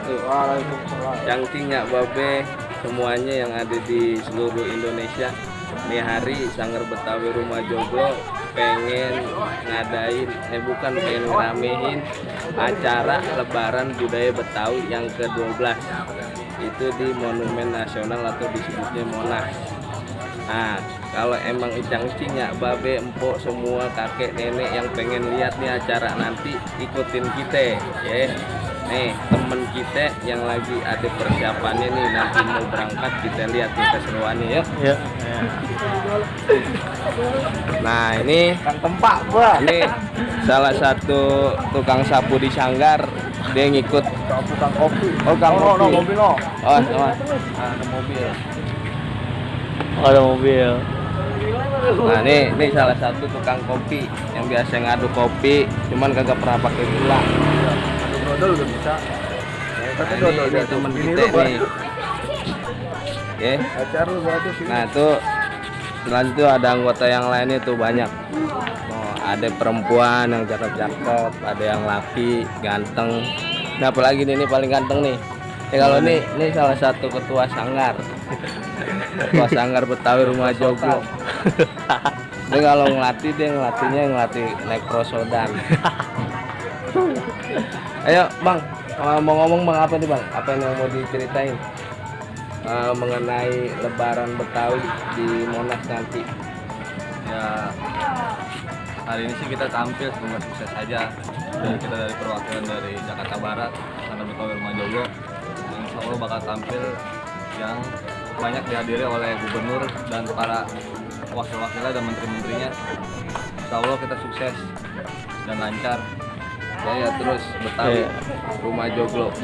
wabarakatuh. Waalaikumsalam. Cangcingnya babe semuanya yang ada di seluruh Indonesia. Nih hari Sanggar Betawi Rumah Joglo pengen ngadain, pengen ngeramein acara Lebaran Budaya Betawi yang ke-12. Itu di Monumen Nasional atau disebutnya Monas. Nah, kalau emang cangcingnya babe, empok, semua kakek nenek yang pengen lihat nih acara nanti, ikutin kita ya. Nih temen kita yang lagi ada persiapannya nih, nanti mau berangkat, kita lihat nih keseruannya ya. Ya. Nah ini Kang Tempak, gua. ini salah satu tukang sapu di Sanggar, dia ngikut. Tukang kopi. Oh, Kang no, kopi. mobil no. Oh sama, ada mobil. Ada mobil. Nah ini salah satu tukang kopi yang biasa ngadu kopi, cuman kagak pernah pakai gelang. Dodol udah bisa. Nah, ini temen kita nih. Ya. Acar lu berarti sih. Nah tuh selanjutnya ada anggota yang lainnya tuh banyak. Oh, ada perempuan yang cakep-cakep, ada yang laki, ganteng. Nah apalagi ini paling ganteng nih. Kalau ini salah satu ketua sanggar. Ketua Sanggar Betawi Rumah Joglo. Dia kalau ngelatihnya naik prosodan. Ayo bang, mau ngomong bang apa nih bang? Apa yang mau diceritain mengenai Lebaran Betawi di Monas nanti? Ya, hari ini sih kita tampil semoga sukses saja. Dan kita dari perwakilan dari Jakarta Barat, Sanggar Betawi Rumah Joglo, insya Allah bakal tampil yang banyak dihadiri oleh gubernur dan para wakil-wakilnya dan menteri-menterinya. Insya Allah kita sukses dan lancar. Ya terus Betawi Rumah Joglo.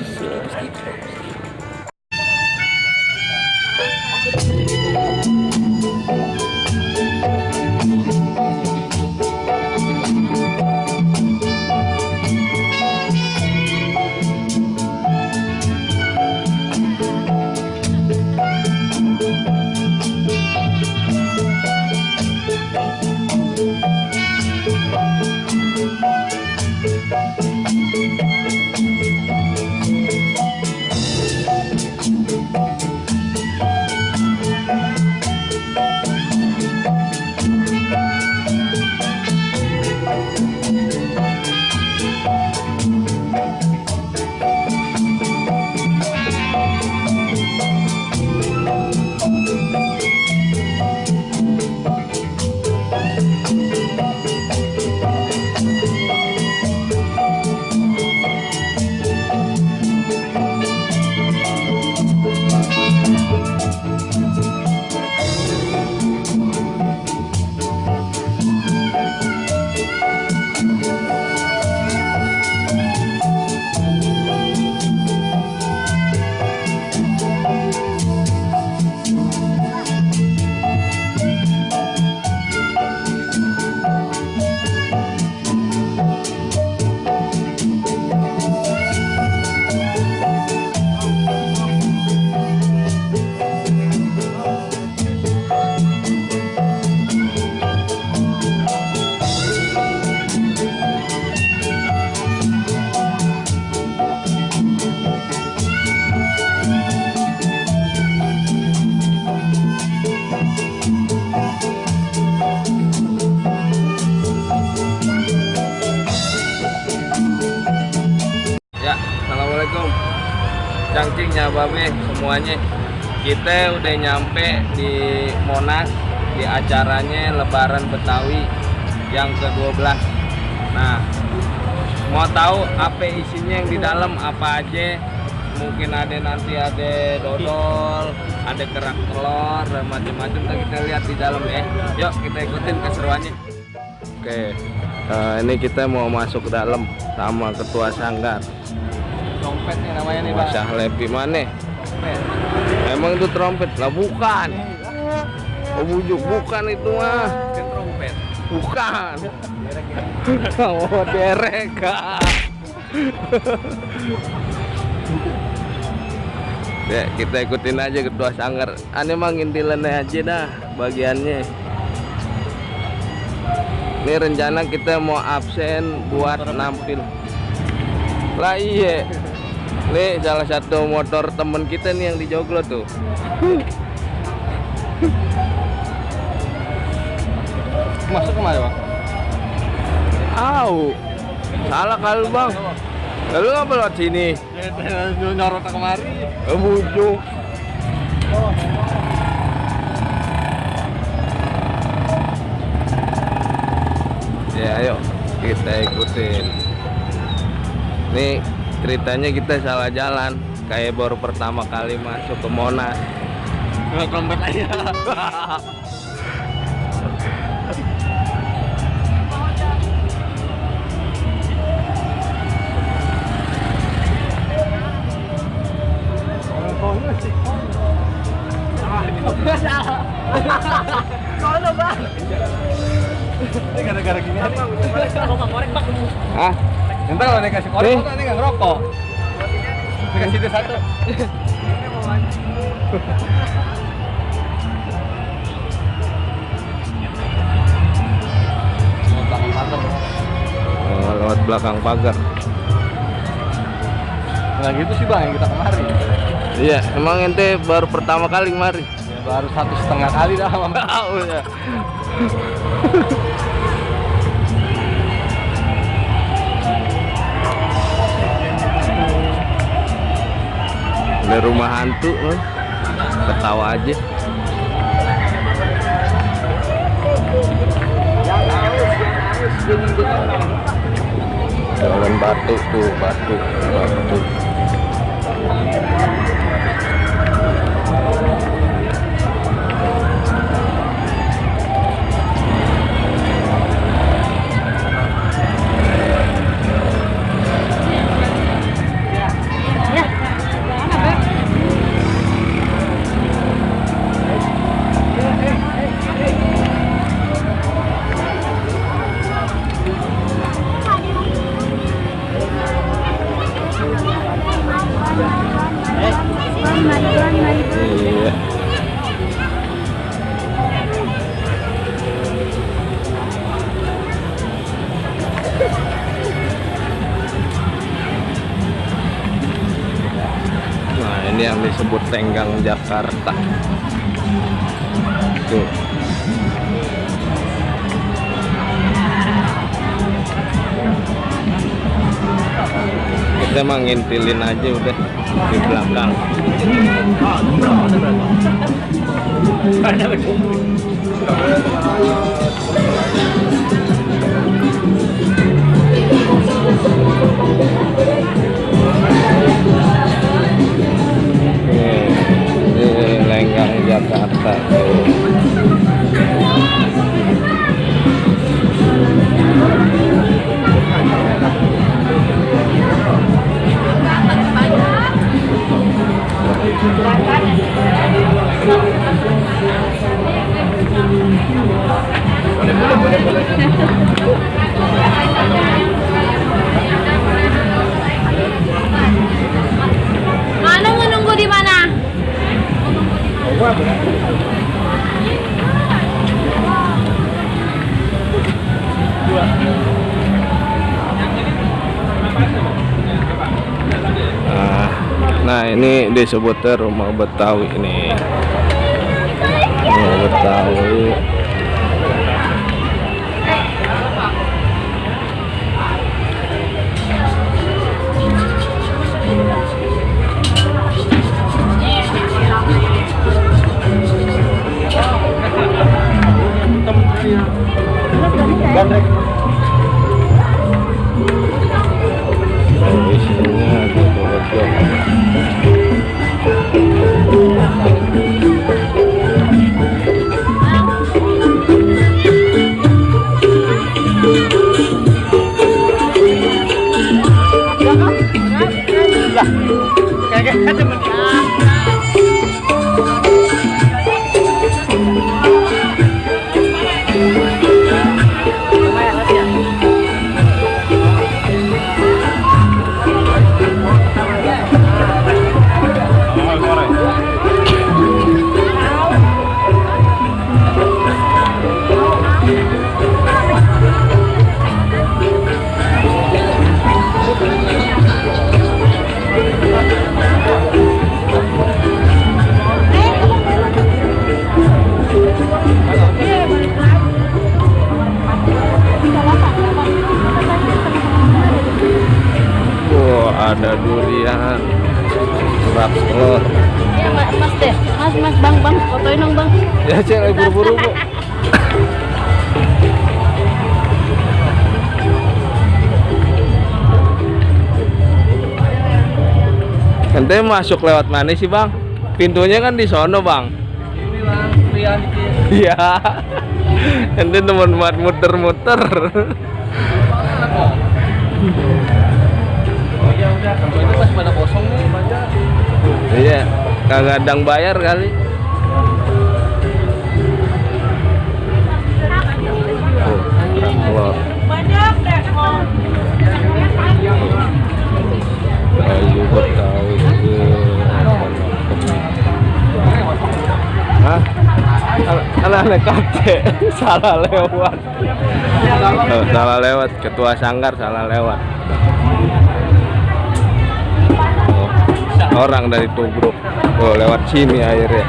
Assalamualaikum cangcingnya babe semuanya, kita udah nyampe di Monas di acaranya Lebaran Betawi yang ke-12. Nah mau tahu apa isinya yang di dalam apa aja, mungkin nanti ada dodol, ada kerak telur dan macam-macam, kita lihat di dalam ya. Yuk kita ikutin keseruannya. Oke, ini kita mau masuk ke dalam sama ketua sanggar. Trompet nih namanya nih Pak. Masya Lepi mana? Emang itu trompet? Lah bukan. Oh bujuk, bukan itu mah. Trompet. Bukan. Oh derek. Ya kita ikutin aja ketua sanggar. Aneh emang intilannya aja dah bagiannya. Ini rencana kita mau absen buat nampil. Lah iya. Nih salah satu motor temen kita nih yang di Joglo tuh. Masuk kemana bang? Au, salah kali bang. Lalu ngapa lewat sini? Nyorot kemari. Bujuk. Ya ayo kita ikutin. Nih ceritanya kita salah jalan, kayak baru pertama kali masuk ke Monas. Trompet aja. Kono bang. Ini gara-gara gini aja. Ah, Entar kalau dikasih korek, Nih. nanti nggak ngerokok. Dikasih itu satu. lewat belakang pagar. Nah gitu sih bang, yang kita kemari. Iya, emang ente baru pertama kali kemari. Ya, baru 1,5 kali dah sama Tahu ya. Ada rumah hantu, ketawa aja. Jalan batu tuh, batu. Iya. Nah, ini yang disebut Tenggang Jakarta. Tuh. Kita emang ngintilin aja udah di belakang. Ini Lenggang Jakarta. Anu menunggu di mana? Nah ini disebutnya rumah Betawi ini. Rumah Betawi. Isinya betul-betul. Bang, fotoin dong bang. Ya cek buru-buru bu. Ente masuk lewat mana sih bang? Pintunya kan di sono bang. Ini bang, Rian dikit. Iya. Ente teman buat muter-muter. Oh iya udah, kalau itu pas pada kosong nih baca. Iya, kagak adang bayar kali. Oh, keluar. Banyak deh. Ayo Betawi ke hah? Anak-anak kakek salah lewat. Salah lewat, ketua sanggar salah lewat. Orang dari Tubruk. Oh, lewat sini akhirnya.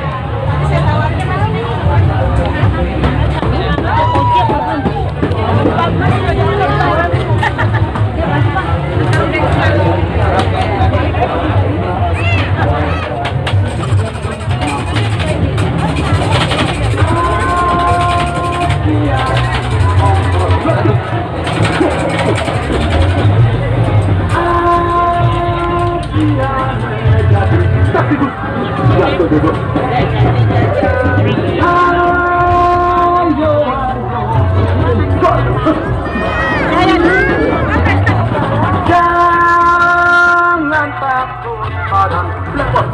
Jangan takut pada lepon.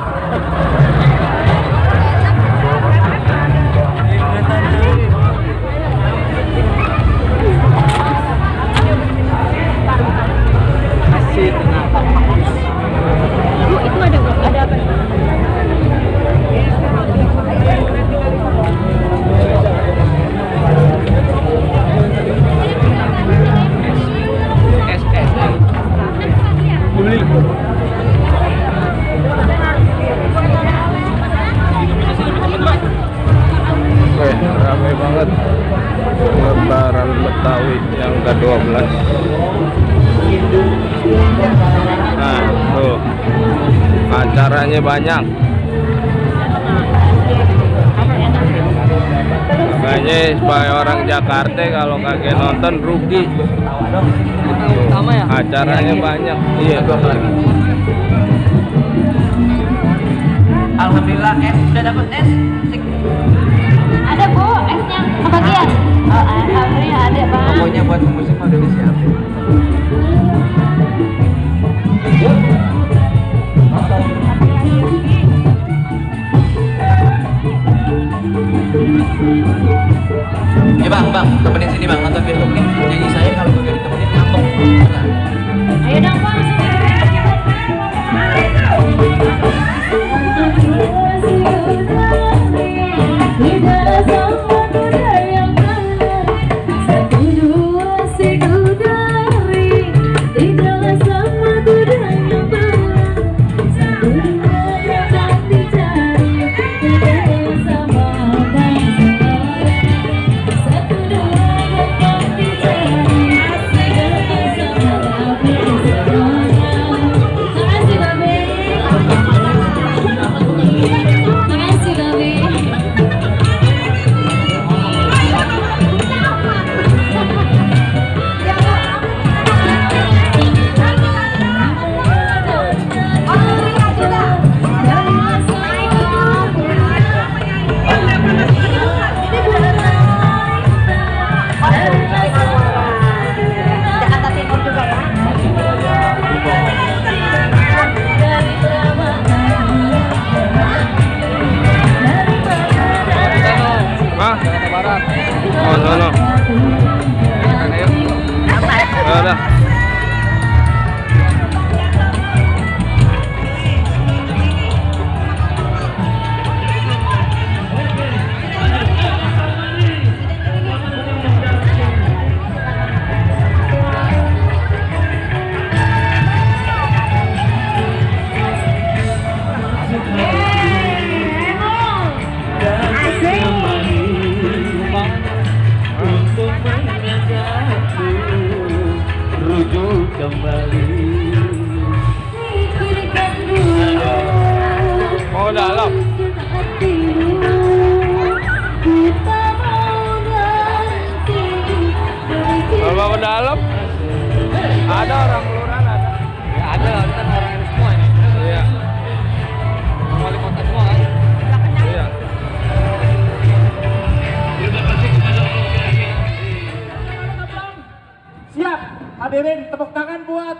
Itu ada apa? Ramai banget Lebaran Betawi yang ke-12. Nah, tuh acaranya banyak. Makanya supaya orang Jakarta kalau kagak nonton rugi. Utama ya? Acaranya banyak. Iya. Alhamdulillah udah dapat es. Ada bu, esnya kebagian. Oh, alhamdulillah ada bang. Pokoknya buat musik udah disiapin. Ya bang, temenin sini bang, nonton film nih. Nyanyi saya kalau gak ditemenin ngambek. Ayo dong bang. Oh, no. Udah. Oh, dalam. dirimu, ku tak mau nanti berhenti. Bapak ke dalam. Ada orang kelurahan ada. Ya ada, kita orang ini semua ini. Iya. Orang wali kota semua kan. Iya. Siap, hadirin tepuk tangan buat